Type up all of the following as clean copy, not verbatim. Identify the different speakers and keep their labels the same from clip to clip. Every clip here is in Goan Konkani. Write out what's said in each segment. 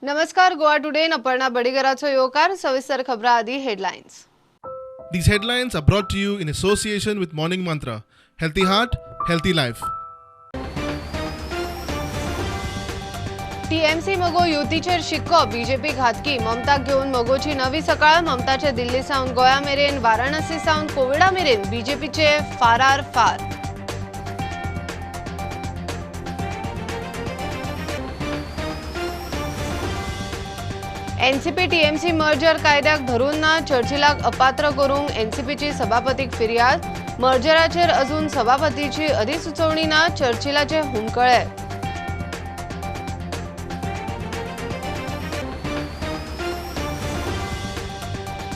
Speaker 1: नमस्कार, गोवा टुडे अपर्णा बडीगराचो येवकार. सविस्तर खबरां आदी headlines.
Speaker 2: These headlines are brought to you in association with Morning Mantra. Healthy heart, healthy life.
Speaker 1: TMC मगो युतीचेर शिक्को, बीजेपी घातकी. ममताक घेवन मगोची नवी सकाळ. ममताचे दिल्ली सावन गोंया मेरेन, वाराणसी सावन कोविडा मेरेन बीजेपीचे फारार फार. एनसीपी टीएमसी मर्जर कायद्याक धरून ना, चर्चिलाक अपात्र करूंक एनसीपीची सभापतीक फिर्याद. मर्जराचेर अजून सभापतीची अधिसुचोवणी ना, चर्चिलाचे हुमकळे.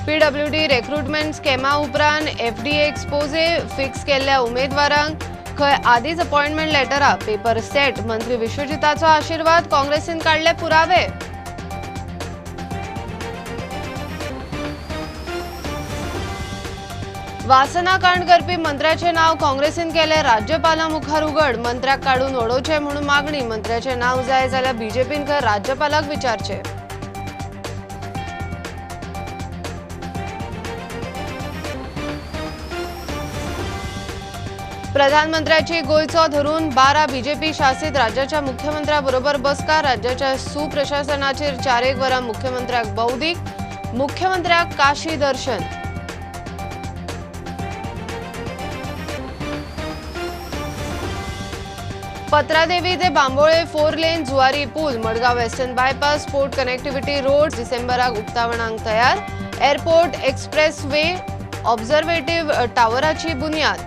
Speaker 1: पीडब्ल्यूडी रेक्रुटमेंट स्कॅमा उपरांत एफडीए एक्सपोजे फिक्स केल्ल्या उमेदवारांक खंय आदीच अपॉइंटमेंट लेटरा, पेपर सेट. मंत्री विश्वजिताचो आशीर्वाद, काँग्रेसीन काडले पुरावे. वासनाकांड करपी मंत्र्याचे नाव काँग्रेसीन केले राज्यपाला मुखार उघड. मंत्र्याक काडून उडोवचें म्हणून मागणी. मंत्र्याचे नाव जाय जाल्यार बीजेपीन खंय राज्यपालाक विचारचें. प्रधानमंत्र्याची गोंयचो धरून 12 बीजेपी शासित राज्याच्या मुख्यमंत्र्या बरोबर बसका. राज्याच्या सुप्रशासनाचेर 4-1 वरां मुख्यमंत्र्याक बौद्धीक, मुख्यमंत्र्याक काशी दर्शन. पत्रादेवी ते बांबोळे 4 लेन जुवारी पूल, Madgaon western bypass, port connectivity road डिसेंबराक उक्तावणाक तयार. एअरपोर्ट एक्सप्रेसवे ऑब्झर्वेटिव्ह टावराची बुन्याद.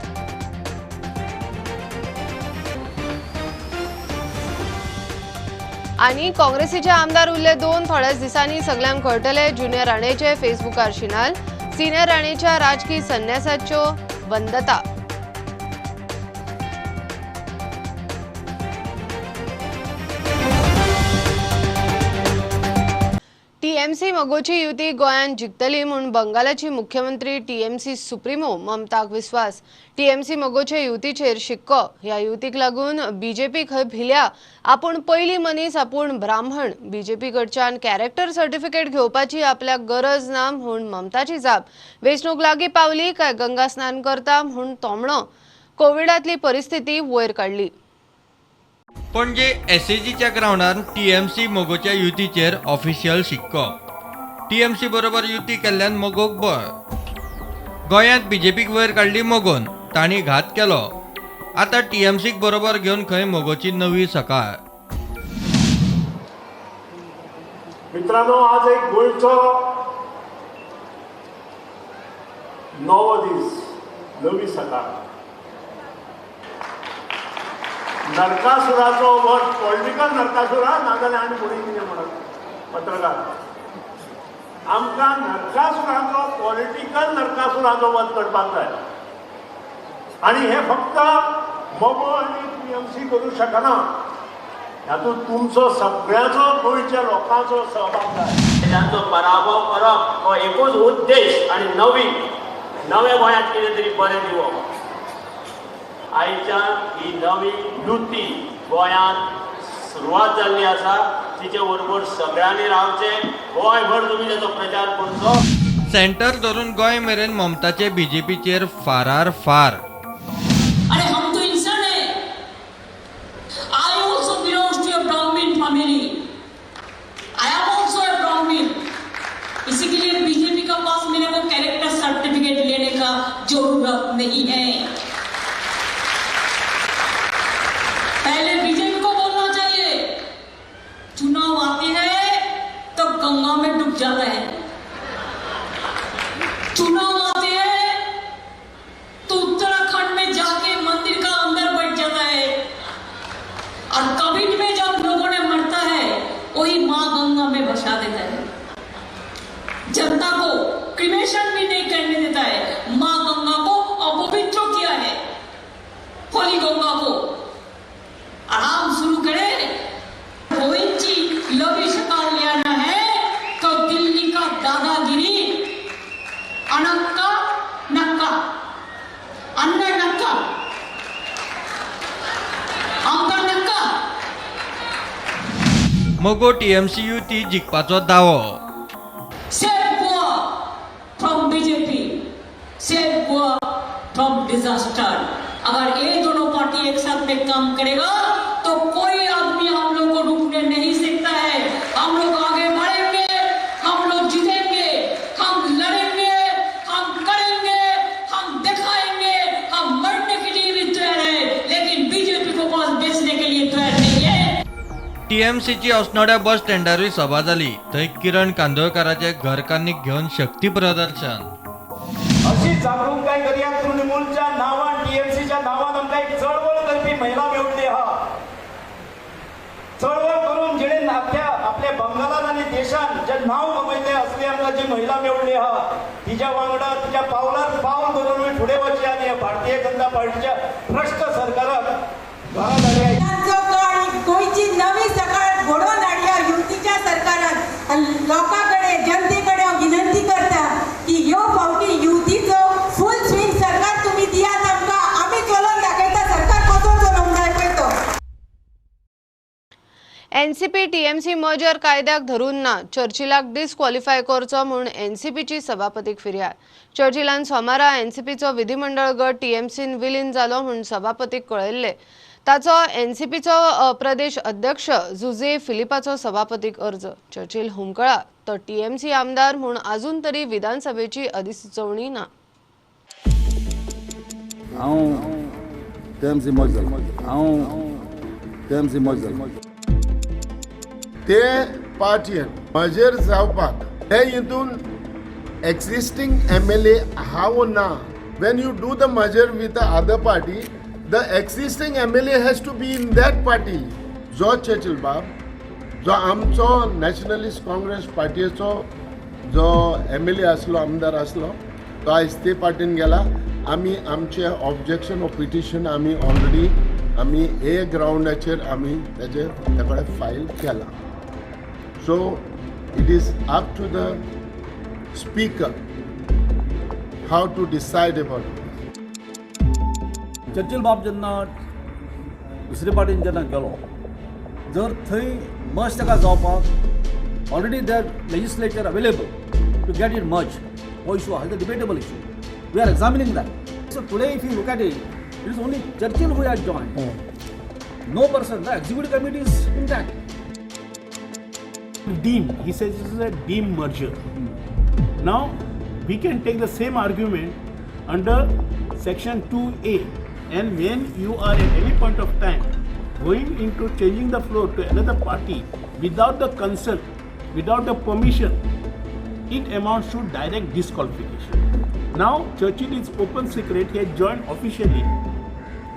Speaker 1: आनी काँग्रेसीचे आमदार उरले 2, थोड्याच दिसांनी सगल्यांक कळटले. ज्युनियर राणेचे फेसबुकार शिनाल, सिनियर राणेच्या राजकी संन्यासाच्यो वंदता. टीएमसी मगोची युती गोंयांत जिखतली म्हूण बंगालाची मुख्यमंत्री टीएमसी सुप्रिमो ममताक विस्वास. टीएमसी मगोचे युतीचेर शिक्को. ह्या युतीक लागून बीजेपी खंय भिल्या. आपूण पयली मनीस, आपूण ब्राह्मण. बीजेपी कडच्यान कॅरेक्टर सर्टिफिकेट घेवपाची आपल्याक गरज ना म्हूण ममताची जाप. वेंचणूक लागीं पावली काय गंगा स्नान करता म्हूण तोमणो. कोविडांतली परिस्थिती वयर काडली.
Speaker 3: पणजे एसएजीच्या ग्रावंडार टीएमसी मगोच्या युतीचेर ऑफिशियल शिक्को. टीएमसी बरोबर युती केल्ल्यान मगोक बळ. गोंयांत बीजेपीक वयर काडली मगोन, तांणी घात केलो. आतां टीएमसीक बरोबर घेवन खंय मगोची नवी सकाळ.
Speaker 4: मित्रांनो, आज एक गोंयचो नवो दीस, नवी सकाळ. नरकासुराचो वध, पॉलिटिकल नरकासुरा नाजाल्यार आनी कोणी कितें म्हणत पत्रकार. आमकां नरकासुराचो, पॉलिटिकल नरकासुराचो वध करपाक जाय आनी हे फक्त मगो आनी टीएमसी करूं शकना. हातूंत तुमचो सगळ्यांचो, गोंयच्या लोकांचो सहभाग जाय.
Speaker 5: तांचो पराभव करप हो एकूच उद्देश आनी नवी नव्या गोंयांत कितें तरी बरें दिवप. आयच्यान ही नवी युती गोंयांत सुरवात जाल्ली आसा, तिचे बरोबर सगळ्यांनी रावचें. गोंयभर तुमी ताचो प्रचार करचो.
Speaker 3: सेंटर धरून गोंय मेरेन ममताचे बीजेपीचेर फारार फार.
Speaker 6: अरे हम तो इंसान है. I also belongs to a Brahmin family. I am also a Brahmin. इसी के लिए बीजेपी का पास मेरे को कैरेक्टर सर्टिफिकेट लेने का जरूरत नहीं है. पहले बीजेपी को बोलना चाहिए, चुनाव आते हैं तो गंगा में डूब जाता है, चुनाव आते हैं तो उत्तराखंड में जाके मंदिर का अंदर बैठ जाता है, और कोविड में जब लोगों ने मरता है वही माँ गंगा में बसा देता है. जनता को क्रिमेशन भी नहीं करने देता है. माँ गंगा को अपवित्र किया है, होली गंगा को. आराम शुरू करें. गोविंद जी लवी सकाल ले आना है तो दिल्ली का दादागिरी अनक्का नक्का अन्ना नक्का अंका नक्का.
Speaker 3: मगो टीएमसी युती जिखपाचो दावो.
Speaker 6: Save Goa from BJP, save Goa from disaster. अगर ये दोनों पार्टी एक साथ में काम करेगा तो कोई आदमी हम लोग को रोकने नहीं सकता है. हम लोग आगे बढ़ेंगे, हम लोग जीतेंगे, हम लड़ेंगे, हम करेंगे, हम दिखाएंगे. हम मरने के लिए भी तैयार है, लेकिन बीजेपी को पास बेचने के लिए तैयार नहीं है.
Speaker 3: टीएमसीची अस्नोड्या बस स्टँडारूय सभा जाली. थंय किरण कांदोळकाराचे घरकान्नीक घेवन शक्ती प्रदर्शन.
Speaker 7: अशी जागृताय करया. तृणमूलच्या नावान, टीएमसीच्या नावान आमकां एक चळवळ करपी महिला मेळटली आहा. चळवळ करून जिणे आपल्या आपल्या बंगालान आनी देशान जे नांव कमयलें, असली आमकां जी महिला मेळटली आहा, तिच्या वांगडा तिच्या पावलार पावल धरून फुडें वचचें आनी भारतीय जनता पार्टीच्या भ्रश्ट सरकाराक घरा धाडया.
Speaker 8: गोंयची नवी सकाळ घडोवन हाडया युतीच्या सरकारान. लोकां कडेन, जनते कडेन हांव विनंती करता की ह्यो फावटी युतीचो फूल स्विंग सरकार तुमी दियात आमकां. आमी चलोवन दाखयता सरकार कसो चलोवंक जाय पळय तो.
Speaker 1: एनसीपी टीएमसी मर्जर कायद्याक धरून ना, चर्चिलाक डिस्क्वॉलिफाय करचो म्हूण एनसीपीची सभापतीक फिर्याद. चर्चिलान सोमारा एनसीपीचो विधिमंडळ गट टीएमसीन विलीन जालो म्हूण सभापतीक कळयल्ले. ताचो एनसीपीचो प्रदेश अध्यक्ष जुजे फिलिपाचो सभापतीक अर्ज. चर्चिल हुमकळा तो टीएमसी आमदार म्हूण अजून तरी विधानसभेची अधिसुचोवणी ना.
Speaker 9: हांव टीएमसी मर्ज जालो. हांव टीएमसी मर्ज जालो.
Speaker 10: ते पार्टयेन मर्जर जावपाक ते हितून एक्झिस्टींग एमएलए आहा वो ना. When you do the merger with the other party, the existing MLA has to be in that party. जो चर्चिल बाब जो आमचो नॅशनलिस्ट काँग्रेस पार्टीचो जो एमएलए आसलो, आमदार आसलो, तो आयज ते पार्टीन गेला. आमी आमचे ऑब्जेक्शन वो पिटिशन आमी ऑलरेडी आमी ए ग्रावंडाचेर आमी तेजे ते कडेन फायल केला. So it is up to the speaker how to decide about it.
Speaker 11: Churchill बाब जेन्ना दुसरे पार्टीन जेन्ना गेलो, जर थंय मर्ज ताका जावपाक already there legislature available to get it merge, हो इशू आहा, debatable issue, we are examining that. So today if you look at it, it is only Churchill who has join, no person. The executive committee is intact.
Speaker 12: Deem. He says this is a deem merger. Now, we can take the same argument under section 2A, and when you are at any point of time going into changing the floor to another party without the consent, without the permission, it amounts to direct disqualification. Now, Churchill is open secret, he has joined officially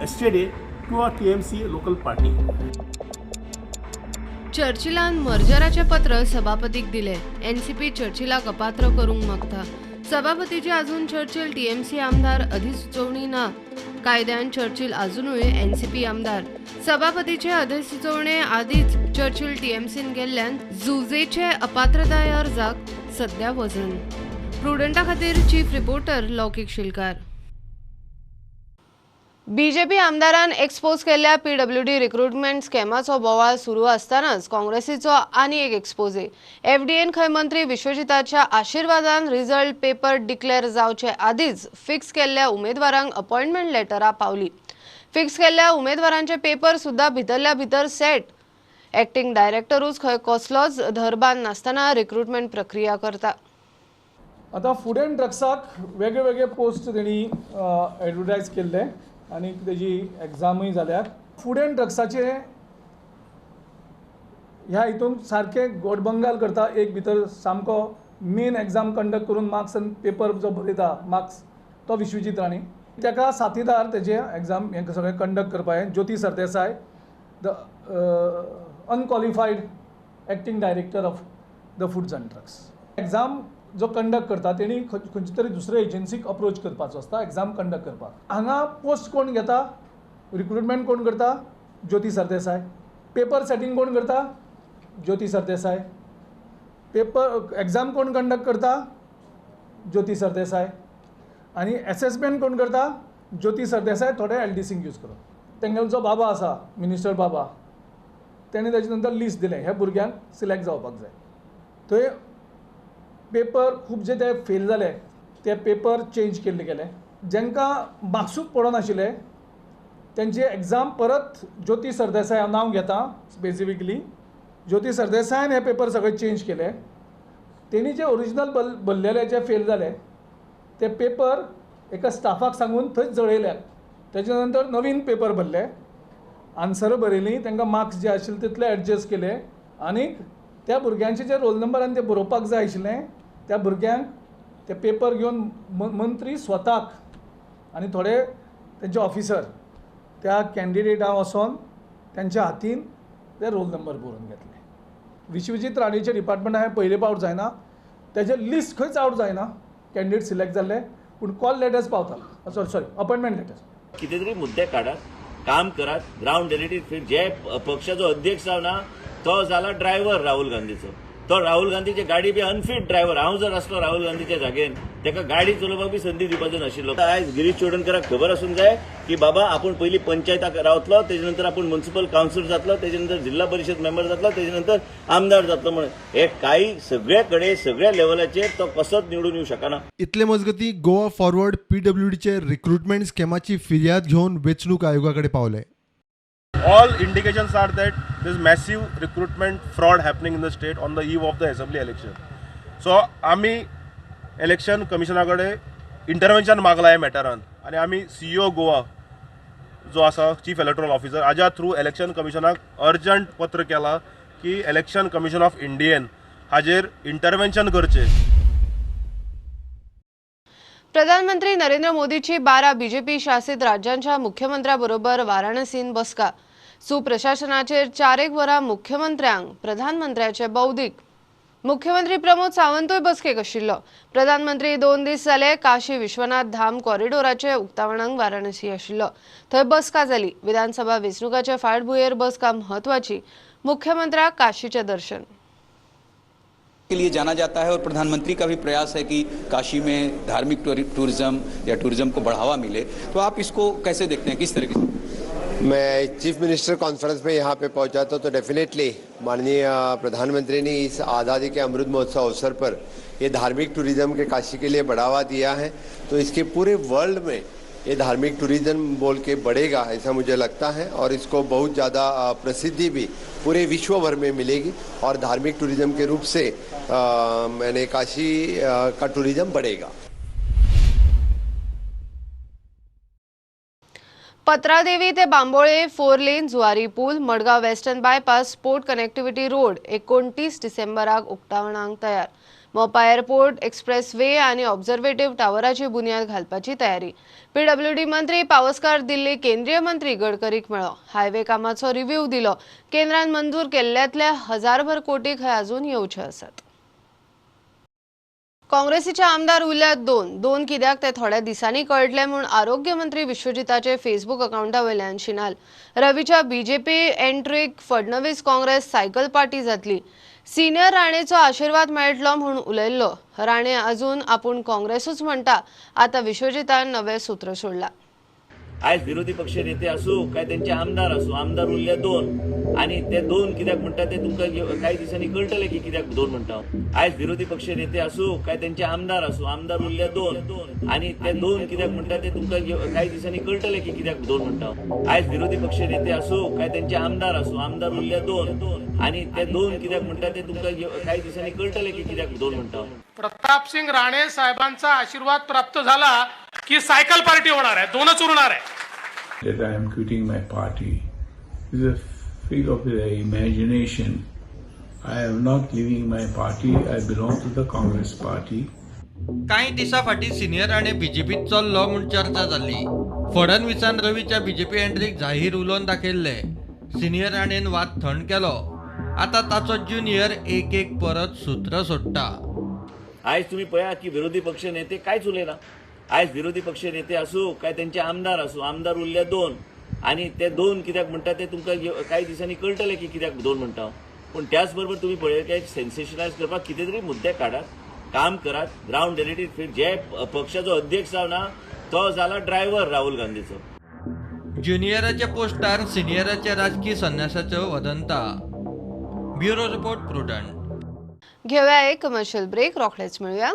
Speaker 12: yesterday to our TMC local party.
Speaker 1: चर्चिलान मर्जराचे पत्र सभापतीक दिले. एनसीपी चर्चिलाक अपात्र करूंक मागता. सभापतीची अजून चर्चिल टीएमसी आमदार अधिसुचोवणी ना. कायद्यान चर्चिल अजुनूय एनसीपी आमदार. सभापतीचे अधिसुचोवणे आदीच चर्चिल टीएमसीन गेल्ल्यान जुजेचे अपात्रताय अर्जाक सध्या वजन. प्रुडंटा खातीर चीफ रिपोर्टर लौकीक शिलकार. बीजेपी आमदारान एक्सपोज केल्ल्या पीडब्ल्यूडी रिक्रुटमेंट स्कॅमाचो बोवाळ सुरू आसतनाच काँग्रेसीचो आनी एक एक्सपोजे. एफडीएन खंय मंत्री विश्वजिताच्या आशिर्वादान रिझल्ट पेपर डिक्लेअर जावचे आदीच फिक्स केल्ल्या उमेदवारांक अपॉइंटमेंट लेटरां पावली. फिक्स केल्ल्या उमेदवारांचे पेपर सुद्धा भितरल्या भितर सेट. ऍक्टिंग डायरेक्टरूच खंय कसलोच धरबान नासतना रिक्रुटमेंट प्रक्रिया करता.
Speaker 13: आतां फूड अँड ड्रग्साक वेगळे वेगळे पोस्ट तेणी एडवर्टायज केल्ले आनी तेजी एग्जामूय जाल्यात. फूड अँड ड्रग्साचे ह्या हितून सारकें गोडबंगाल करता. एक भितर सामको मेन एग्जाम कंडक्ट करून मार्क्स आनी पेपर जो बरयता मार्क्स तो विश्वजीत राणे, ताका साथीदार तेजे एग्जाम हें सगळें कंडक्ट करपाक Jyoti Sardesai, the unqualified acting director of the foods and drugs. Exam जो कंडक्ट करता तेणी खंयचे तरी दुसरे एजन्सीक अप्रोच करपाचो आसता एग्जाम कंडक्ट करपाक. हांगा पोस्ट कोण घेता, रिक्रुटमेंट कोण करता, ज्योती सरदेसाय. पेपर सेटींग कोण करता, ज्योती सरदेसाय. पेपर एग्जाम कोण कंडक्ट करता, ज्योती सरदेसाय. आनी एसेसमेंट कोण करता, ज्योती सरदेसाय. थोडे एलडीसींक यूज करून तेंगेलो जो बाबा आसा, मिनिस्टर बाबा, तेणें ताजे नंतर लिस्ट दिलें ह्या भुरग्यांक सिलेक्ट जावपाक जाय. थंय पेपर खूब जे ते फेल जाले ते पेपर चेंज केल्ले गेले. जांकां मार्क्सूच पडनाशिल्ले तेंची एग्जाम परत ज्योती सरदेसाय हांव नांव घेता स्पेसिफिकली, ज्योती सरदेसायान हे पेपर सगळे चेंज केले. तेणी जे ओरिजिनल भरलेले जे फेल जाले ते पेपर एका स्टाफाक सांगून थंयच जळयल्यात. तेच्या नंतर नवीन पेपर भरले, आन्सरां बरयलीं, तांकां मार्क्स जे आशिल्ले तितले एडजस्ट केले आनी त्या भुरग्यांचे जे रोल नंबर आनी ते बरोवपाक जाय आशिल्लें त्या भुरग्यांक ते पेपर घेवन मंत्री स्वताक आनी थोडे तेंचे ऑफिसर त्या कॅन्डिडेटां वचोन तेंच्या हातीन ते रोल नंबर बरोवन घेतले. विश्वजीत राणेचे डिपार्टमेंट हांवें पयले पावट जायना, तेजें लिस्ट खंयच आवट जायना, कॅन्डिडेट सिलेक्ट जाल्ले पूण कॉल लेटर्स पावता, सॉरी अपॉयंटमेंट लेटर्स.
Speaker 14: कितें तरी मुद्दे काडात, काम करात, ग्रावंड रियलिटी. जे पक्षाचो अध्यक्ष जावना तो जाला ड्रायव्हर राहुल गांधीचो, तो राहुल गांधीची गाडी बी अनफीट ड्रायव्हर. हांव जर आसलो राहुल गांधीच्या जागेन ताका गाडी चलोवपाक बी संदी दिवपाचो नाशिल्लो. आयज गिरीश चोडणकराक खबर आसूंक जाय की बाबा आपूण पयलीं पंचायताक रावतलो, तेजे नंतर आपूण म्युनिसिपल कावन्सिलर जातलो, तेजे नंतर जिल्हा परिशद मेंबर जातलो, तेजे नंतर आमदार जातलो म्हणून. हे काही सगळे कडेन सगळ्या लेवलाचेर तो कसोच निवडून येवंक शकना.
Speaker 15: इतले मजगती गोवा फॉरवर्ड पीडब्ल्यूडीचे रिक्रुटमेंट स्कॅमाची फिर्याद घेवन वेंचणूक आयोगा कडेन पावले.
Speaker 16: All indications are that there is massive recruitment fraud happening in the state on the eve of the assembly election. So आमी इलेक्शन कमिशना कडेन इंटरवेन्शन मागला ह्या मॅटरान आनी आमी सीईओ गोवा जो आसा चीफ इलेक्टोरल ऑफिसर हाज्या थ्रू इलेक्शन कमिशनाक अर्जंट पत्र केला की इलेक्शन कमिशन ऑफ इंडियन हाजेर इंटरवेन्शन करचें.
Speaker 1: प्रधानमंत्री नरेंद्र मोदीची 12 बीजेपी शासित राज्यांच्या मुख्यमंत्र्यांबरोबर वाराणसीन बसका. सुप्रशासनाचेर 4-1 वरां मुख्यमंत्र्यांक प्रधानमंत्र्याचे बौद्धिक. मुख्यमंत्री प्रमोद सावंतूय बसकेक आशिल्लो. प्रधानमंत्री 2 दीस जाले काशी विश्वनाथ धाम कॉरिडोराचे उक्तावणाक वाराणसी आशिल्लो. थंय बसका जाली. विधानसभा वेंचणुकाचे फाटभुंयेर बसका म्हत्वाची. मुख्यमंत्र्याक काशीचें दर्शन
Speaker 17: के लिए जाना जाता है और प्रधानमंत्री का भी प्रयास है कि काशी में धार्मिक टूरिज्म या टूरिज्म को बढ़ावा मिले, तो आप इसको कैसे देखते हैं, किस तरीके से?
Speaker 18: मैं चीफ मिनिस्टर कॉन्फ्रेंस में यहाँ पे पहुँचा था तो डेफिनेटली माननीय प्रधानमंत्री ने इस आज़ादी के अमृत महोत्सव अवसर पर ये धार्मिक टूरिज्म के काशी के लिए बढ़ावा दिया है, तो इसके पूरे वर्ल्ड में ये धार्मिक टूरिज्म बोल के बढ़ेगा ऐसा मुझे लगता है और इसको बहुत ज़्यादा प्रसिद्धि भी पूरे विश्व भर में मिलेगी और धार्मिक टूरिज्म के रूप से मैंने काशी का टूरिज्म बढ़ेगा.
Speaker 1: पत्रादेवी ते बांबोळे 4 लेन जुवारी पूल, Madgaon western bypass, port connectivity road 29 डिसेंबराक उक्तावणाक तयार. मोपा एअरपोर्ट एक्सप्रेस वे आणि ऑब्झर्वेटिव्ह टावराची बुन्याद घालपाची तयारी. पीडब्ल्यूडी मंत्री पावसकार दिल्ली केंद्रीय मंत्री गडकरीक मेळ्ळो. हायवे कामाचो रिव्ह्यू दिलो. केंद्रान मंजूर केल्ल्यांतले 1000 कोटी खंय अजून येवचे आसात. काँग्रेसीचे आमदार उरल्यात 2 कित्याक ते थोड्या दिसांनी कळटले म्हूण आरोग्य मंत्री विश्वजिताचे फेसबूक अकाउंटा वयल्यान शिनाल. रवीच्या बीजेपी एंट्रीक फडणवीस काँग्रेस सायकल पार्टी जातली. सिनियर राणेचो आशीर्वाद मेळटलो म्हूण उलयल्लो. राणे अजून आपूण काँग्रेसूच म्हणटा. आतां विश्वजितान नवें सूत्र सोडलां.
Speaker 14: आयज विरोधी पक्ष नेते आसूं काय तेंचे आमदार आसूं, आमदार उरले 2 आनी ते 2 कित्याक म्हणटा ते तुमकां कांय दिसांनी कळटलें की कित्याक 2 म्हणटा. आयज विरोधी पक्ष नेते आसूं काय तेंचे आमदार आसूं, आमदार उरले 2 आनी ते 2 कित्याक म्हणटा ते तुमकां कांय दिसांनी कळटलें की कित्याक 2 म्हणटा. आयज विरोधी पक्ष नेते आसूं काय तेंचे आमदार आसूं, आमदार उरले 2 आनी ते 2 कित्याक म्हणटा ते तुमकां कांय दिसांनी कळटलें की कित्याक 2 म्हणटा.
Speaker 19: प्रतापसिंग राणे साहेबांचा आशीर्वाद प्राप्त झाला की सायकल पार्टी होणार आहे, 2च उरणार आहे.
Speaker 20: That I am quitting my party is a fig of the imagination. I am not leaving my party. I belong to the Congress party.
Speaker 3: कांय दिसां फाटीं सिनियर राणे बीजेपीत चल्लो म्हूण चर्चा जाल्ली. फडणवीसान रवीच्या बीजेपी एंट्रीक जाहीर उलोवन दाखयल्ले. सिनियर राणेन वाद थंड केलो. आतां ताचो ज्युनियर एक एक परत सूत्र सोडटा.
Speaker 14: आयज तुमी पळयात की विरोधी पक्ष नेते कांयच उलयना. आयज विरोधी पक्ष नेते आसूं काय तेंचे आमदार आसूं, आमदार उरले 2 आनी ते 2 कित्याक म्हणटा ते तुमकां कांय दिसांनी कळटलें की कित्याक 2 म्हणटा. पूण त्याच बरोबर तुमी पळयलें की सेन्सेशनलायज करपाक कितें तरी मुद्दे काडात, काम करात, ग्रावंड रियलिटी. जे पक्षाचो अध्यक्ष जावना तो जाला ड्रायव्हर राहुल गांधीचो.
Speaker 3: ज्युनियराच्या पोस्टार सिनियराच्या राजकीय संन्यासाचो वदंता. Bureau report, Prudent.
Speaker 1: घेऊया एक कमर्शियल ब्रेक, रोखडेच मिळूया.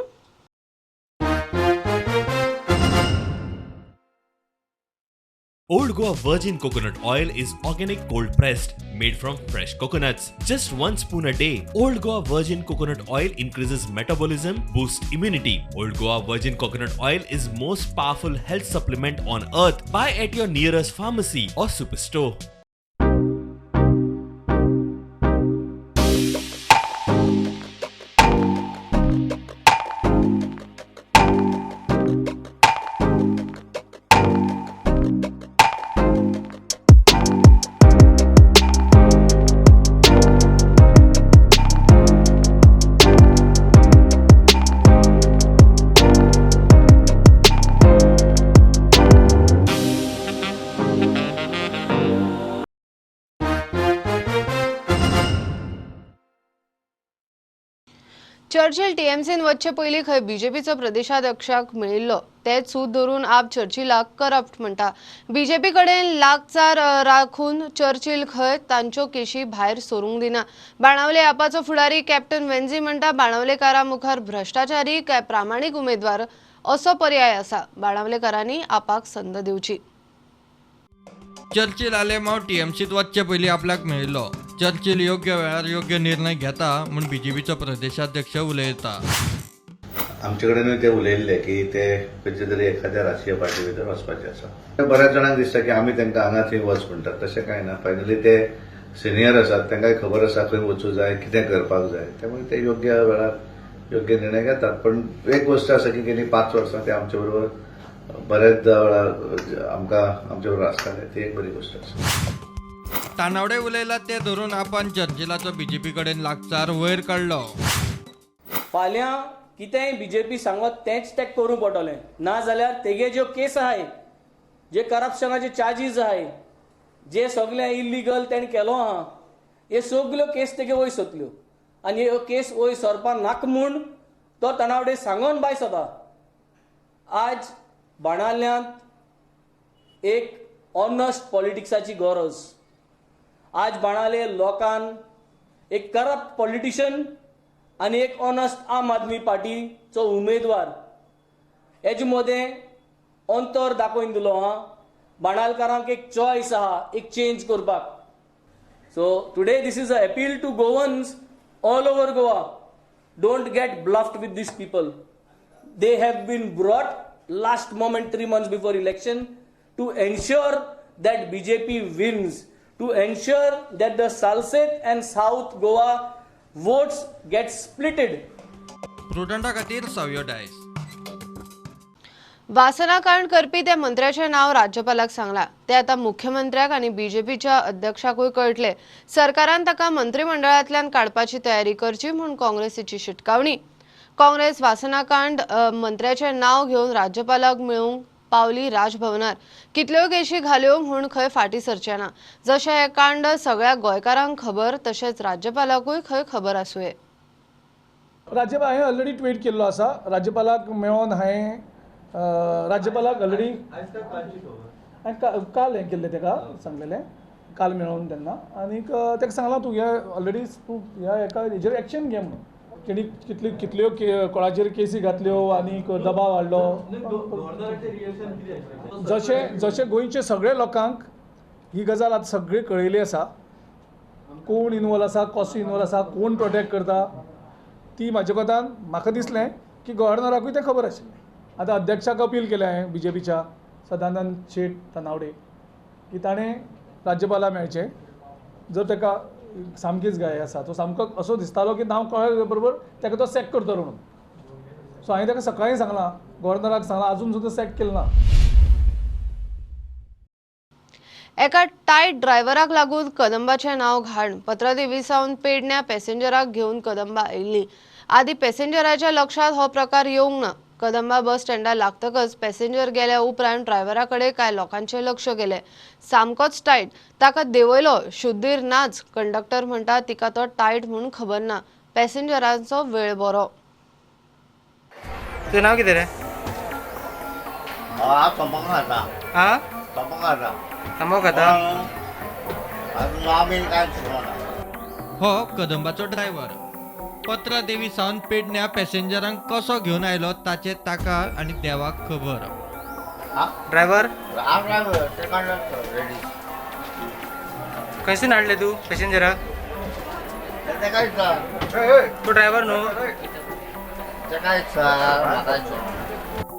Speaker 21: Old Goa Virgin Coconut Oil is organic cold pressed, made from fresh coconuts. Just 1 spoon a day. Old Goa Virgin Coconut Oil increases metabolism, boosts immunity. Old Goa Virgin Coconut Oil is most powerful health supplement on earth. Buy at your nearest pharmacy or superstore.
Speaker 1: Churchill टीएमसीन वच्चे पयलीं खंय बीजेपीचो प्रदेशाध्यक्षाक मेळिल्लो तेच सूत धरून आप चर्चिलाक करप्ट म्हणटा. बीजेपी कडेन लागचार राखून चर्चिल खंय तांच्यो केशी भायर सरूंक दिना. बाणावले आपाचो फुडारी कॅप्टन वेन्झी म्हणटा बाणावलेकारा मुखार भ्रश्टाचारी काय प्रामाणीक उमेदवार असो पर्याय आसा. बाणावलेकारांनी आपाक संद दिवची.
Speaker 3: चर्चिल आलेमाव टीएमसीत वच्चे पयलीं आपल्याक मेळिल्लो. चर्चिल योग्य वेळार योग्य निर्णय घेता म्हूण बीजेपीचो प्रदेशाध्यक्ष उलयता.
Speaker 22: आमचे कडेनूय ते उलयल्ले की ते खंयचे तरी एखाद्या राजकीय पार्टी भितर वचपाचे आसा. बऱ्याच जाणांक दिसता की आमी तांकां हांगा थंय वच म्हणटात, तशें कांय ना. फायनली ते सिनियर आसात, तांकांय खबर आसा खंय वचूं जाय, कितें करपाक जाय, त्यामुळे ते योग्य वेळार योग्य निर्णय घेतात. पण एक गोश्ट आसा की गेली 5 वर्सां ते आमचे बरोबर बऱ्याच वेळार आमकां आमचे बरोबर आसताले, ती एक बरी गोश्ट आसा.
Speaker 3: तानावडे उलयला ते धरून आपण चर्चिलाचो बीजेपी कडेन लागचार वयर काडलो.
Speaker 23: फाल्यां कितेंय बीजेपी सांगत तेंच तें करूंक पडटलें, ना जाल्यार तेगे ज्यो केस आहाय, जे करप्शनाचे चार्जीस आहाय, जे सगळे इलिगल तेणें केलो आहा, हे सगल्यो केस तेगे वयर सरतल्यो आनी ह्यो केस वयर सरपा नाका म्हूण तो ताणावडे सांगोन बाय सोदा. आज बाणाल्यांत एक ऑनस्ट पॉलिटिक्साची गरज. आज बाणाले लोकान एक करप्ट पॉलिटिशन आनी एक ऑनस्ट आम आदमी पार्टीचो उमेदवार हेजे मदें अंतर दाखोवन दिलो आहा. बाणालकारांक एक चॉयस आहा, एक चेंज करपाक. So today this is a appeal to Goans all over Goa, don't get bluffed with these people. They have been brought last moment 3 months before election to ensure that BJP wins, to ensure that the Salcete and South Goa votes get splitted.
Speaker 3: प्रुडंटा खातीर सावयो डायस.
Speaker 1: वासनाकांड करपी त्या मंत्र्याचें नांव राज्यपालाक सांगलां. ते आतां मुख्यमंत्र्याक आनी बीजेपीच्या अध्यक्षाकूय कळटलें. सरकारान ताका मंत्रिमंडळांतल्यान काडपाची तयारी करची म्हूण काँग्रेसीची शिटकावणी. काँग्रेस वासनाकांड मंत्र्याचें नांव घेवन राज्यपालाक मेळूंक पावली राजभवनार. कितल्यो केशी घाल्यो म्हूण खंय फाटीं सरचें ना. जशें हें कांड सगळ्या गोंयकारांक खबर तशेंच राज्यपालाकूय खंय खबर आसुये.
Speaker 13: राज्यपाल हांवें ऑलरेडी ट्वीट केल्लो आसा. राज्यपालाक मेळोन हांवें राज्यपालाक ऑलरेडी काल हें केल्लें, ताका सांगलेलें काल मेळोन तेन्ना आनीक ताका सांगलां तूं हे ऑलरेडी तूं ह्या हेका हेजेर एक्शन घे म्हणून. तेणी कितल्यो कितल्यो कोणाचेर केसी घातल्यो आनीक दबाव हाडलो. जशें जशें गोंयचे सगळे लोकांक ही गजाल आतां सगळी कळयली आसा, कोण इनवॉल्व आसा, कसो इनवॉल्व आसा, कोण प्रोटेक्ट करता, ती म्हाज्या कोतान म्हाका दिसलें की गव्हर्नराकूय तें खबर आशिल्लें. आतां अध्यक्षाक अपील केलें हांवें बीजेपीच्या सदानंद शेट तानावडे की ताणें राज्यपाला मेळचें. जर ताका सामकीच गाय आसा तो सामको असो दिसतालो की नांव कळ्ळे बरोबर ताका तो सॅक करतलो म्हणून. सो हांवें ताका सकाळीं सांगलां, गव्हर्नराक सांगलां, आजून सुद्दां सॅक केलें ना.
Speaker 1: एका टायट ड्रायव्हराक लागून कदंबाचें नांव घाण. पत्रादेवी सावन पेडण्या पॅसेंजराक घेवन कदंबा आयिल्ली. आदी पॅसेंजराच्या लक्षांत हो प्रकार येवंक ना. कदंबा बस स्टँडार लागतकच पॅसेंजर गेल्या उपरांत ड्रायव्हरा कडेन कांय लोकांचें लक्ष गेलें. सामकोच टायट, ताका देंवयलो, शुद्धीर नाच. कंडक्टर म्हणटा तिका तो टायट म्हूण खबर ना. पॅसेंजरांचो वेळ बरो.
Speaker 24: तुझं नाव कितें रे?
Speaker 2: तांबो खाता.
Speaker 4: तांबो खाता.
Speaker 2: आमी कांय ना.
Speaker 3: हो कदंबाचो ड्रायव्हर पत्रा देवी सावन पेडण्या पॅसेंजरांक कसो घेवन आयलो ताचें ताका आनी देवाक खबर.
Speaker 4: ड्रायव्हर?
Speaker 2: हांव ड्रायव्हर, ते कंडक्टर रेडी.
Speaker 4: खंयसून हाडले तूं पॅसेंजराक?
Speaker 2: तेका विचार.
Speaker 4: तूं ड्रायव्हर न्हू?
Speaker 2: तेका विचार, म्हाका विचार.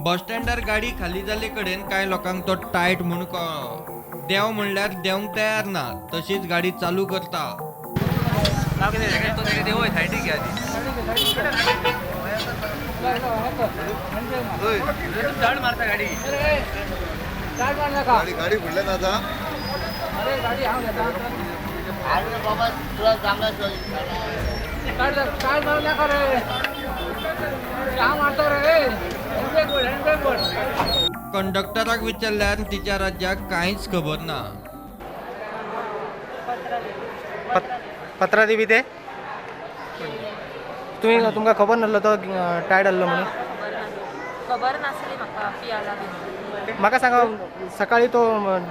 Speaker 3: बस स्टँडार गाडी खाली जाल्ले कडेन कांय लोकांक तो टायट म्हूण कळ्ळो. देंव म्हणल्यार देंवंक तयार ना, तशीच गाडी चालू करता.
Speaker 9: गाडी फुडल्यान आता.
Speaker 2: अरे बाबा तुला चांगला
Speaker 3: कंडक्टराक विचारल्यार तिच्या राज्याक कांयच खबर ना.
Speaker 4: पत्रादेवी ते तुमी तुमकां खबर नासलो तो टायट आहलो म्हणून?
Speaker 5: खबर नासली म्हाका पियाला बी.
Speaker 4: म्हाका सांगा, सकाळी तो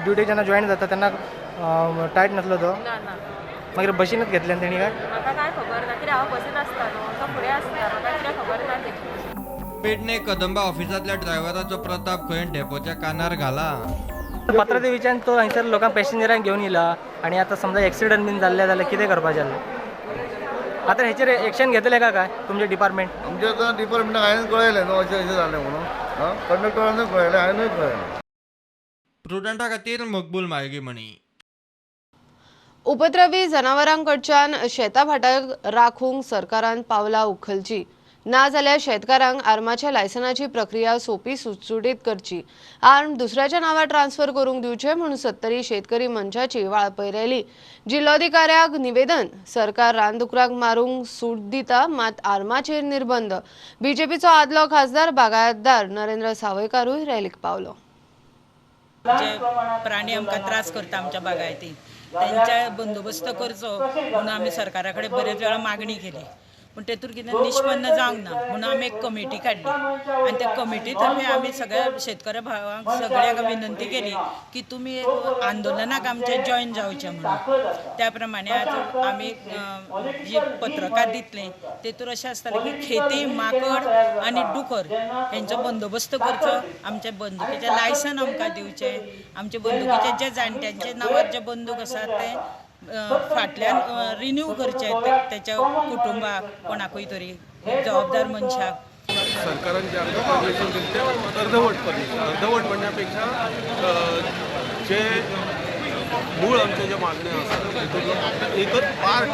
Speaker 4: ड्युटी जेन्ना जॉयन जाता तेन्ना टायट नासलो तो?
Speaker 5: ना ना.
Speaker 4: मागीर बशीनच घेतल्यान तेणी काय?
Speaker 5: म्हाका काय खबर ना, कित्याक हांव बसीन आसता न्हू, तो फुडें आसता, म्हाका कितें खबर ना तेची.
Speaker 3: पेडणे कदंबा ऑफिसांतल्या ड्रायव्हराचो प्रताप खंय डेपोच्या कानार घाला.
Speaker 4: पत्रादेवीच्यान तो हांगसर लोकांक पॅसेंजरांक घेवन येयला आनी आतां समजा एक्सिडंट बीन जाल्ले जाल्यार कितें करपाचें जालें? आतां हेचेर एक्शन घेतले काय काय तुमचें डिपार्टमेंट?
Speaker 9: आमच्या आतां डिपार्टमेंटाक हांवें कळयलें न्हू अशें अशें जालें म्हणून. कंडक्टरानूय कळयलें, हांवेंनूय कळयलें.
Speaker 3: प्रुडंटा खातीर मकबूल माळगी म्हणी.
Speaker 1: उपद्रवी जनावरांकडच्यान शेताभाटाक राखूंक सरकारान पावलां उखलची, ना जाल्यार शेतकारांक आर्माच्या लायसनाची प्रक्रिया सोपी सुटसुटीत करची. आर्म दुसऱ्याच्या नांवार ट्रान्सफर करूंक दिवचे म्हूण सत्तरी शेतकरी मंचाची वाळपय रॅली. जिल्लोधिकाऱ्याक निवेदन. सरकार रानदुकराक मारूंक सूट दिता मात आर्माचेर निर्बंध. बीजेपीचो आदलो खासदार बागायतदार नरेंद्र सावयकारूय रॅलीक पावलो.
Speaker 24: जे प्राणी आमकां त्रास करता आमच्या बागायतीन तेंच्या बंदोबस्त करचो म्हणून आमी सरकारा कडेन बरेच वेळा मागणी केली, पूण तेतूर कितें निष्पन्न जावंक ना म्हणून आमी एक कमिटी काडली आनी त्या कमिटी तर्फे आमी सगळ्या शेतकऱ्या भावांक सगळ्यांक विनंती केली की तुमी आंदोलनाक आमचे जॉयन जावचे म्हणून. त्या प्रमाणे आज आमी जी पत्रकार दितले तेतूर अशें आसतलें की खेती, माकड आनी डुकर हेंचो बंदोबस्त करचो, आमच्या बंदुकेचें लायसन आमकां दिवचें, आमचे बंदुकेचे जे जाणट्यांच्या नांवार जे बंदूक आसात ते फाटल्यान रिन्यू करचे त्याच्या कुटुंबाक कोणाकूय तरी जबाबदार मनशाक.
Speaker 25: सरकारान जे आमकां परमिशन दिलें तें अर्धवट परमिशन, अर्धवट म्हणण्यापेक्षा जे मूळ आमचे जे मागण्यो आसा तितूंतलो एकच पार्ट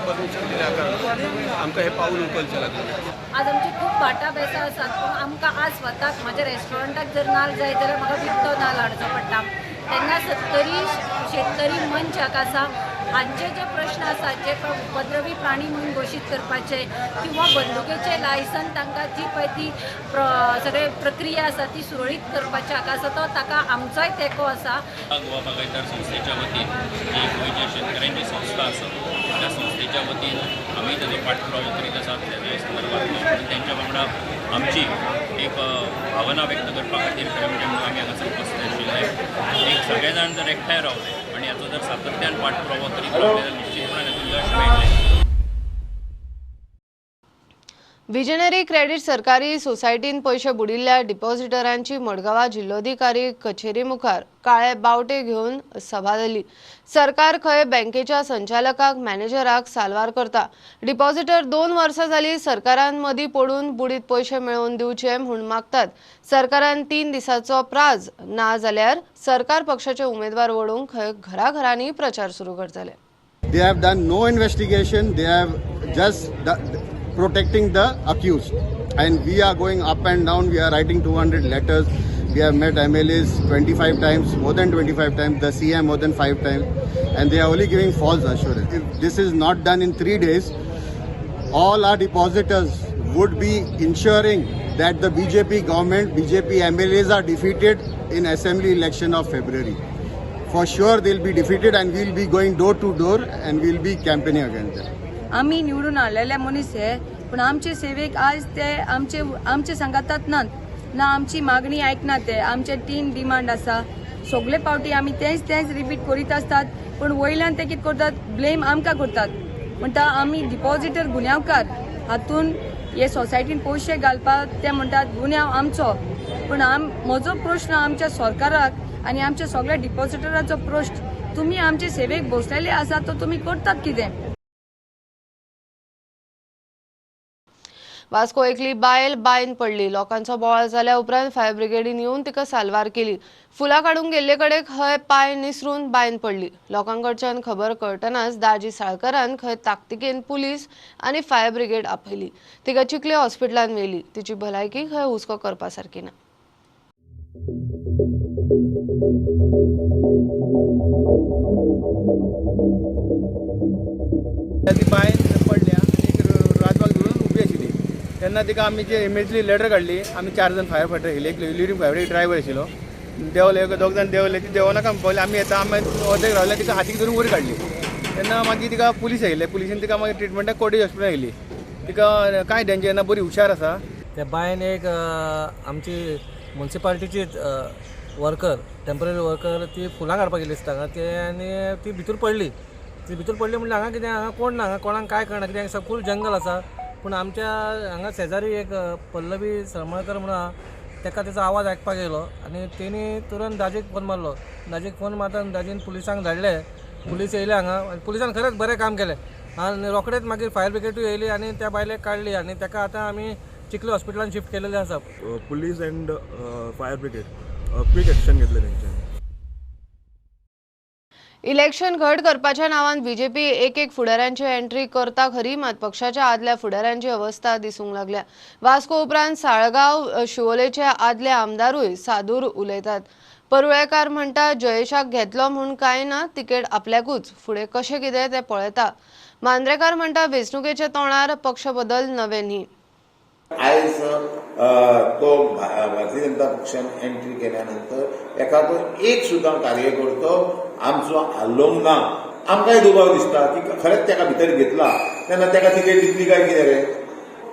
Speaker 25: परमिशन दिल्या कारणान आमकां हें पावल उखलचें लागलें.
Speaker 26: आज आमची खूब भाटां बेसां आसात, पूण आमकां आज स्वताक म्हाज्या रेस्टॉरंटाक जर नाल जाय जाल्यार म्हाका विकतो नाल हाडचो पडटा. तेन्ना सत्तरी शेतकरी मंच हाका आसा हांचे जे प्रश्न आसात, जे उपद्रवी प्राणी म्हणून घोशीत करपाचे किंवा बंदुकेचे लायसन तांकां जी पळय ती सगळे प्रक्रिया आसा ती सुरळीत करपाची हाका आसा तो ताका आमचोय तेंको आसा.
Speaker 27: गोवा बागायतदार संस्थेच्या वतीन जी गोंयच्या शेतकऱ्यांची संस्था आसा त्या संस्थेच्या वतीन आमी ताजो पाठपुरावो करीत आसात त्या संदर्भातलो आनी तेंच्या वांगडा आमची एक भावना व्यक्त करपा खातीर खरें म्हणजे म्हणून आमी हांगासर उपस्थित आशिल्ले. एक सगळे जाण जर एकठांय रावले आनी हाचो जर सातत्यान पाठपुरावो करीत रावले जाल्यार निश्चितपणान हातूंत यश मेळटलें.
Speaker 1: विजनरी क्रेडिट सरकारी सोसायटीन पयशे बुडिल्ल्या डिपॉझिटरांची मडगांवा जिल्लोधिकारी कचेरी मुखार काळे बावटे घेवन सभा जाली. सरकार खंय बँकेच्या संचालकाक मॅनेजराक साल्वार करता. डिपॉझिटर 2 वर्सां जाली सरकारान मदीं पडून बुडीत पयशे मेळोवन दिवचे म्हूण मागतात. सरकारान 3 दिसांचो प्राज ना जाल्यार सरकार पक्षाचे उमेदवार वडोवंक खंय घराघरांनी प्रचार सुरू करतले.
Speaker 28: They have done no investigation. They have just protecting the accused, and we are going up and down. We are writing 200 letters. We have met MLAs 25 times, more than 25 times, the CM more than 5 times, and they are only giving false assurance. If this is not done in 3 days, all our depositors would be ensuring that the BJP government, BJP MLAs are defeated in assembly election of February. For sure they'll be defeated, and we'll be going door to door and we'll be campaigning against them.
Speaker 29: आमी निवडून हाडलेले मनीस हे, पूण आमचे सेवेक आज ते आमचे आमचे सांगातात नात ना, आमची मागणी आयकना ते. आमचे 3 डिमांड आसा सगळे पावटी आमी तेंच तेंच रिपीट करीत आसतात, पूण वयल्यान ते कितें करतात, ब्लेम आमकां करतात. म्हणटा आमी डिपॉझिटर गुन्यांवकार, हातून हे सोसायटीन पयशे घालपाक ते म्हणटात गुन्यांव आमचो. पूण म्हजो प्रश्न आमच्या सरकाराक आनी आमच्या सगळ्या डिपॉझिटराचो प्रश्न, तुमी आमचे सेवेक बसलेले आसात तो तुमी करतात कितें?
Speaker 1: वास्को एकली बायल बायन पडली. लोकांचो बोवाळ जाल्या उपरांत फायर ब्रिगेडीन येवन तिका साल्वार केली. फुलां काडूंक गेल्ले कडेन खंय पांय निसरून बायन पडली. लोकांकडच्यान खबर कळटनाच दाजी साळकरान खंय ताकतिकेन पुलीस आनी फायर ब्रिगेड आपयली. तिका चिखले हॉस्पिटलान व्हेली. तिची भलायकी खंय हुस्को करपा सारकी ना.
Speaker 6: ती बायन पडल्या आनी राजवाक धरून उबी आशिल्ली तेन्ना तिका आमी जे इमिजिएटली लेटर काडली. आमी 4 जाण फायर फायटर आशिल्ले, एक लिडींग फायर, एक ड्रायवर आशिल्लो. देंवले, 2 जाण देंवले, ती देंवनाका पळयलें आमी येता, आमी अर्देक रावले, तिका हातीक धरून वयर काडली. तेन्ना मागीर तिका पुलीस आयिल्ले, पुलिसेन तिका मागीर ट्रिटमेंटाक कोटेज हॉस्पिटलान येयली. तिका कांय डेंजर ना, बरी हुशार आसा.
Speaker 4: त्या बायन एक आमची मुन्सिपालिटीची वर्कर, टेंपररी वर्कर, ती फुलां काडपाक गेली दिसता हांगा ते, आनी ती भितर पडली. ती भितर पडली म्हणल्यार हांगा कितें, हांगा कोण ना, हांगा कोणाक कांय कळना कित्याक फूल जंगल आसा. पूण आमच्या हांगा शेजारी एक पल्लवी सरमळकर म्हणून आहा, ताका तेचो आवाज आयकपाक येयलो आनी तेणी तुरंत दाजीक फोन मारलो. दाजीक फोन मारता दाजीन पुलिसांक धाडले. पुलीस येयले हांगा आनी पुलिसान खरेंच बरें काम केलें आनी रोखडेच मागीर फायर ब्रिगेडूय येयली आनी त्या बायलेक काडली आनी ताका आतां आमी चिखली हॉस्पिटलान शिफ्ट केलेलें आसा.
Speaker 7: Police and fire brigade quick action घेतले तेंच्यांनी.
Speaker 1: इलेक्शन घट करपाच्या नावान बीजेपी एक एक फुडाऱ्यांची एंट्री करता खरी, मात पक्षाच्या आदल्या फुडाऱ्यांची अवस्था दिसूंक लागल्या. वास्को उपरांत साळगांव शिवोलेचे आदले आमदारूय सादूर उलयतात. परुळेकार म्हणटा जयेशाक घेतलो म्हूण कांय ना, तिकेट आपल्याकूच, फुडें कशें कितें तें पळयता. मांद्रेकार म्हणटा वेंचणुकेच्या तोंडार पक्ष बदल नवे न्ही.
Speaker 8: आयज तो भारतीय जनता पक्षान एंट्री केल्यानंतर एखादो एक सुद्दां कार्यकर्तो आमचो हाल्लोंक ना. आमकांय दुबाव दिसता की खरेंच ताका भितर घेतला तेन्ना ताका तिकेट दितली काय कितें रे.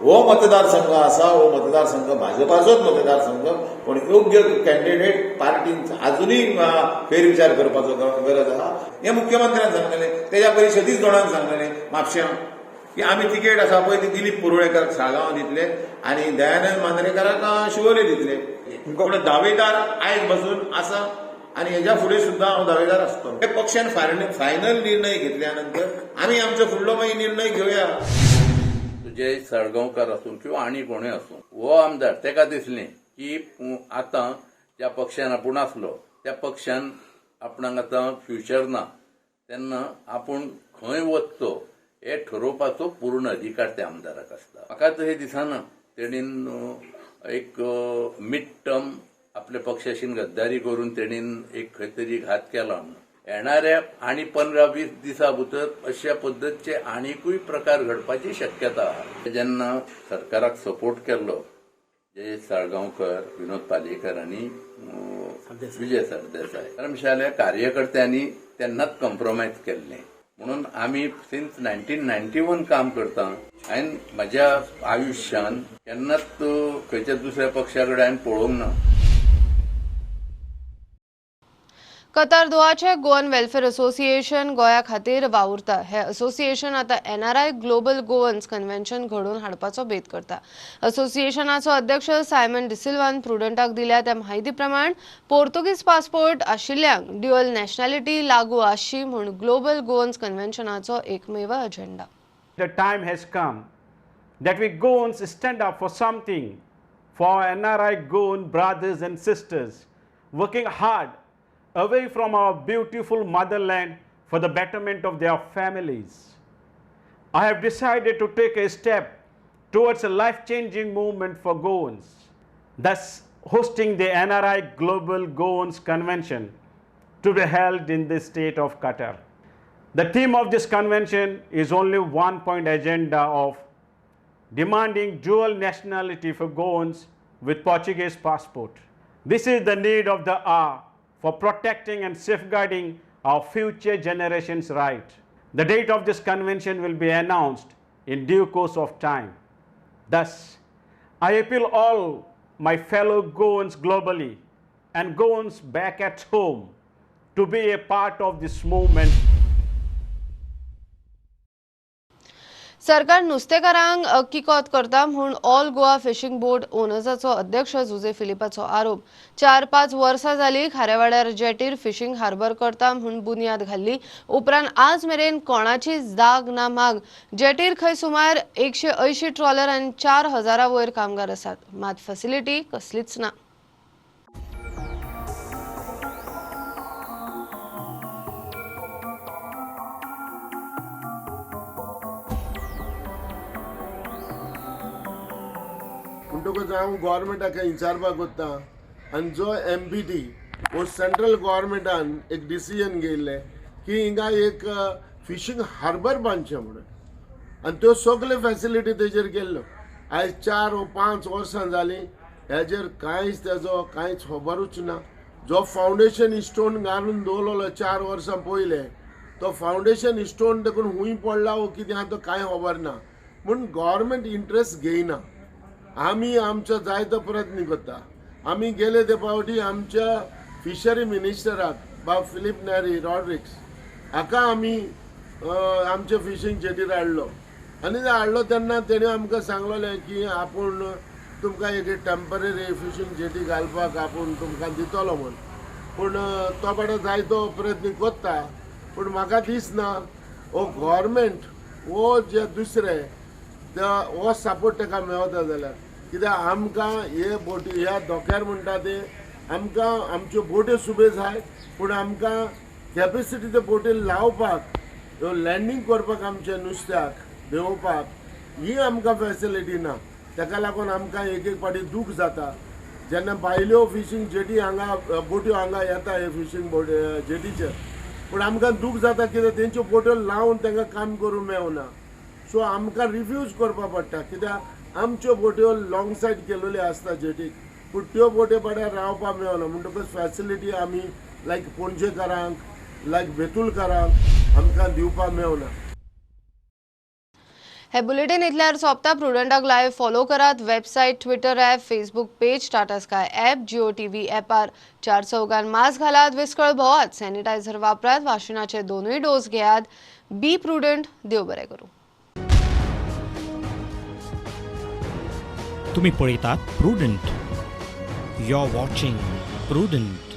Speaker 8: हो मतदारसंघ आसा, हो मतदारसंघ भाजपाचोच मतदारसंघ, पूण योग्य कॅन्डिडेट पार्टीन आजुनूय फेरविचार करपाचो गरज आसा. हें मुख्यमंत्र्यान सांगलेलें, तेज्या पयलीं सतीश गणान सांगलेलें म्हापश्यां की आमी तिकेट आसा पळय ती दिलीप परुळेकार साळगांवां दितले आनी दयानंद मांद्रेकाराक शिवोले दितले. पूण दावेदार आयज बसून आसा आनी हेज्या फुडें सुद्दां हांव दावेदार आसतलो. हे पक्षान फायनल निर्णय घेतल्या नंतर आमी आमचो फुडलो मागीर निर्णय घेवया.
Speaker 10: जय साळगांवकार आसूं किंवा आनी कोणूय आसूं, हो आमदार ताका दिसलें की आतां ज्या पक्षान आपूण आसलो त्या पक्षान आपणाक आतां फ्युचर ना, तेन्ना आपूण खंय वचचो हे ठरोवपाचो पूर्ण अधिकार त्या आमदाराक आसता. म्हाका तशें दिसना तेणीन एक मिड टर्म आपल्या पक्षाशीन गद्दारी करून तेणीन एक खंय तरी घात केला म्हणून. येणाऱ्या आनी 15-20 दिसां भितर अशा पद्दतीचे आनिकूय प्रकार घडपाची शक्यता आसा. जेन्ना सरकाराक सपोर्ट केल्लो जयेश साळगांवकर, विनोद पालयेकर आनी विजय सरदेसाय, धर्मशाल्या कार्यकर्त्यांनी तेन्नाच कॉम्प्रोमायज केल्लें. म्हणून आमी सिन्स 1991 काम करता. हांवें म्हज्या आयुश्यान केन्नाच खंयच्या दुसऱ्या पक्षा कडेन हांवें पळोवंक ना.
Speaker 1: कतार दोहाचे गोवन वेलफेअर असोसिएशन गोंया खातीर वावुरता. हे असोसिएशन आतां एनआरआय ग्लोबल गोवन्स कन्व्हेन्शन घडोवन हाडपाचो बेत करता. असोसिएशनाचो अध्यक्ष सायमन डिसिल्वान प्रुडंटाक दिल्या त्या म्हायती प्रमाण पोर्तुगीज पासपोर्ट आशिल्ल्यांक ड्युअल नॅशनॅलिटी लागू आसची म्हूण ग्लोबल गोवन्स कन्व्हेन्शनाचो एकमेव agenda.
Speaker 11: The time has come that we Goans stand up for something for NRI Goan brothers and sisters working hard away from our beautiful motherland for the betterment of their families. I have decided to take a step towards a life-changing movement for Goans, thus hosting the NRI Global Goans Convention to be held in the state of Qatar. The theme of this convention is only one-point agenda of demanding dual nationality for Goans with Portuguese passport. This is the need of the hour for protecting and safeguarding our future generations' right. The date of this convention will be announced in due course of time. Thus, I appeal all my fellow Goans globally and Goans back at home to be a part of this movement.
Speaker 1: सरकार नुस्तेकारांक किकोत करता म्हूण ऑल गोवा फिशिंग बोट ओनर्साचो अध्यक्ष जुझे फिलिपाचो आरोप. 4-5 वर्सां जाली खारेवाड्यार जेटीर फिशिंग हार्बर करता म्हूण बुन्याद घाल्ली, उपरांत आज मेरेन कोणाची जाग ना माग. जेटीर खंय सुमार 180 ट्रॉलर आनी 4000 वयर कामगार आसात, मात फॅसिलिटी कसलीच ना.
Speaker 12: म्हणटकच हांव गोवोरमेंटाक विचारपाक वता आनी जो एम पी टी वो सेंट्रल गोवोरमेंटान एक डिसिजन घेयल्लें की हिंगा एक फिशींग हार्बर बांदचें म्हणून, आनी त्यो सगल्यो फॅसिलिटी तेजेर केल्ल्यो. आयज 4 वा 5 वर्सां जालीं हेजेर कांयच तेजो कांयच खबरूच ना. जो फावंडेशन स्टोन घालून दवरलेलो 4 वर्सां पयलें, तो फावंडेशन स्टोन देखून हुंय पडला वो कितें आहा तो कांय खबर ना. म्हूण गोवोरमेंट इंट्रस्ट घेयना. आमी आमचो जायतो प्रयत्न करता. आमी गेले ते फावटी आमच्या फिशरी मिनिस्टराक बाब फिलीप नॅरी रॉड्रिक्स हाका आमी आमच्या फिशींग जेटीर हाडलो आनी हाडलो तेन्ना तेणें आमकां सांगलेलें की आपूण तुमकां एक टेम्पररी फिशींग जेटी घालपाक आपूण तुमकां दितलो म्हूण. पूण तो बाबडो जायतो प्रयत्न करता, पूण म्हाका दिसना हो गोवोरमेंट वो जे दुसरे हो सपोर्ट ताका मेळता जाल्यार, कित्याक आमकां हे बोटी ह्या धोक्यार म्हणटा ते आमकां आमच्यो बोट्यो सुबे जाय, पूण आमकां कॅपेसिटी ते बोटीर लावपाक लँडींग करपाक आमच्या नुस्त्याक देंवोवपाक ही आमकां फॅसिलिटी ना. ताका लागून आमकां एक एक फावटी दूख जाता जेन्ना भायल्यो फिशींग जेटी हांगा बोट्यो हांगा येता हे फिशींग बोट जेटीचेर, पूण आमकां दूख जाता कित्याक तेंच्यो बोट्यो लावन तांकां काम करूंक मेळना. सो आमकां रिफ्यूज करपाक पडटा कित्याक आमच्यो बोट्यो लॉंग सायड केल्ल्यो आसता जेटीक, पूण त्यो बोट्यो पाड्यार रावपाक मेळना. म्हणटकच फॅसिलिटी आमी लायक पणजेकारांक लायक बेतुलकारांक आमकां दिवपाक मेळना.
Speaker 1: हे बुलेटिन इतल्यार सोंपता. प्रुडंटाक लायव्ह फॉलो करात. Website, Twitter app, Facebook page, Tata Sky app, Jio TV ॲपार. 4 Chaugan mask घालात, विस्कळ भोवात, सॅनिटायझर वापरात, वाशिनाचे 2 डोस घेयात. बी प्रुडंट. देव बरें करूं.
Speaker 14: तुम्ही पळयतात Prudent. You are watching Prudent.